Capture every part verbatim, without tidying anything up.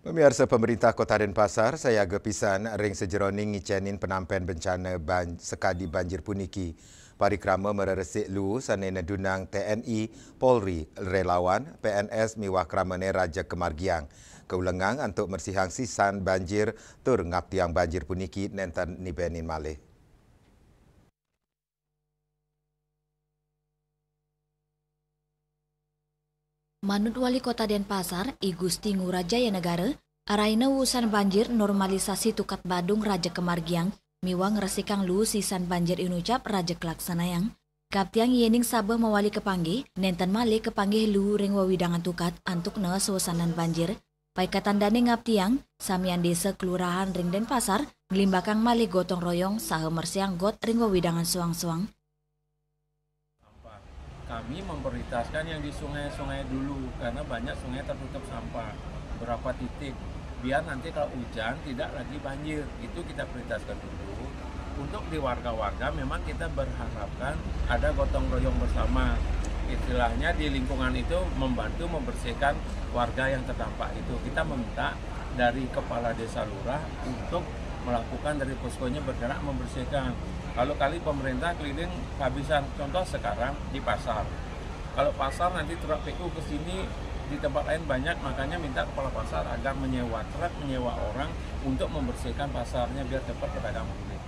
Pamiarsa, pemerintah Kota Denpasar sayaga pisan ring sajeroning ngicenin penampen bencana ban-, sakadi banjir puniki. Parikrama mareresik luu sane nedunang T N I, Polri, relawan, P N S miwah kramane raja kamargiang. Kaulengang antuk mersihang sisan banjir tur ngaptiang banjir puniki nenten nibenin malih. Manut Wali Kota Denpasar, I Gusti Ngurah Jayanegara, arahina usan banjir normalisasi tukat badung raja kamargiang miwah ngresikang luu sisan banjir inucap raja kalaksanayang. Kaptiang yening sabeh mawali kapanggih, nenten malih kapanggih luu ring wewidangan tukat antuk nees suasanan banjir. Paiketan dane ngaptiang, samian desa kelurahan ring Denpasar, nglimbakang malih gotong royong saha mersihang got ring wewidangan suang-suang. Kami memprioritaskan yang di sungai-sungai dulu, karena banyak sungai tertutup sampah. Berapa titik, biar nanti kalau hujan tidak lagi banjir. Itu kita prioritaskan dulu. Untuk di warga-warga memang kita berharapkan ada gotong royong bersama. Istilahnya di lingkungan itu membantu membersihkan warga yang terdampak itu. Kita meminta dari kepala desa lurah untuk melakukan, dari poskonya bergerak membersihkan. Kalau kali pemerintah keliling kehabisan, contoh sekarang di pasar. Kalau pasar nanti truk P U ke sini, di tempat lain banyak, makanya minta kepala pasar agar menyewa truk, menyewa orang untuk membersihkan pasarnya biar cepat pedagang pulih.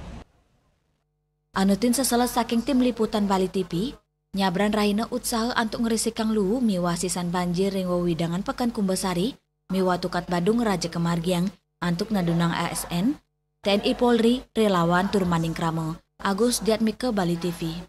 Anutin seseles saking Tim Liputan Bali T V, nyabran rahina utsaha antuk ngrisikang luu miwah sisan banjir ring wewidangan Peken Kumbasari miwah tukat badung raja kamargiang antuk nedunang A S N, T N I, Polri, relawan tur maning krama. Agus Diatmika, Bali T V.